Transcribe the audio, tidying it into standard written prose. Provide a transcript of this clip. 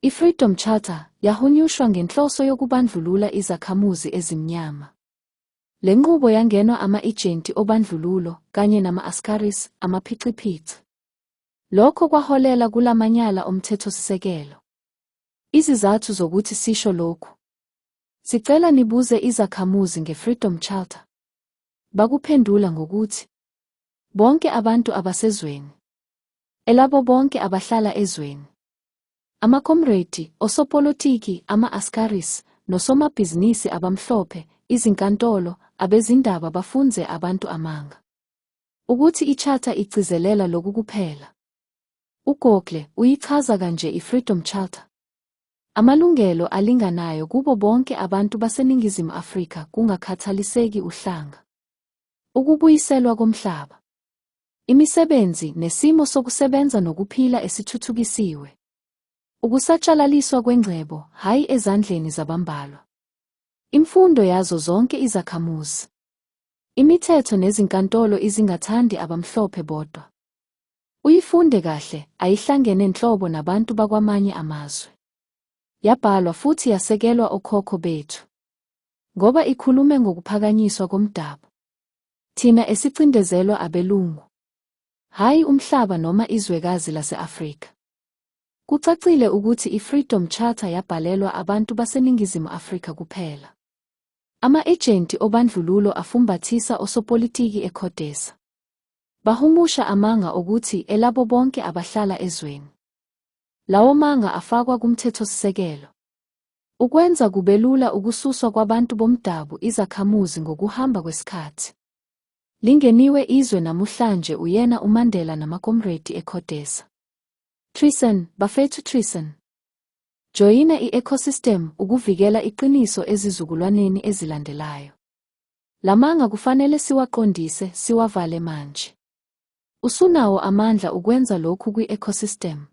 I-Freedom Charter yahunyushwa ngenhloso yokubandlulula izakhamuzi ezimnyama. Le nqubo yangenwa ama-ejenti obandlululo kanye nama-askaris, amaphiciphici. Lokho kwaholela kulamanyala omthethosisekelo. Izizathu zokuthi sisho lokhu. Sicela nibuze izakhamuzi nge-Freedom Charter. Bakuphendula ngokuthi, Bonke abantu abasezweni. Elabo bonke abahlala ezweni. Amakomredi, osopolitiki, ama-askaris, nosomabhizinisi abamhlophe, izinkantolo, abezindaba bafunze abantu amanga. Ukuthi i-Charter igcizelela lokhu kuphela. UGogle uyichaza kanje i-Freedom Charter. Amalungelo alinganayo kubo bonke abantu baseNingizimu Afrika kungakhathaliseki uhlanga. Ukubuyiselwa komhlaba. Imisebenzi nesimo sokusebenza nokuphila esithuthukisiwe. Ukusatshalaliswa kwengcebo, hhayi ezandleni zabambalwa. Imfundo yazo zonke izakhamuzi. Imithetho nezinkantolo izingathandi abamhlophe bodwa. Uyifunde kahle, ayihlangene nhlobo nabantu bakwamanye amazwe. Yabhalwa futhi yasekelwa okhokho bethu. Ngoba ikhulume ngokuphakanyiswa komdabu. Thina esicindezelwa abelungu. Hhayi umhlaba noma izwekazi lase-Afrika. Kucacile ukuthi i-Freedom Charter yabhalelwa abantu baseNingizimu Afrika kuphela. Ama-ejenti obandlululo afumbathisa osopolitiki eCodesa. Bahumusha amanga okuthi elabo bonke abahlala ezweni. Lawo manga afakwa kumthethosisekelo. Ukwenza kubelula ukususwa kwabantu bomdabu izakhamuzi ngokuhamba kwesikhathi. Lingeniwe izwe namuhlanje uyena uMandela namakomredi eCodesa. Treason, bafethu treason. Joyina i-ecosystem ukuvikela iqiniso ezizukulwaneni ezilandelayo. Lamanga kufanele siwaqondise, siwavale manje. Usunawo amandla ukwenza lokhu kwi-ecosystem.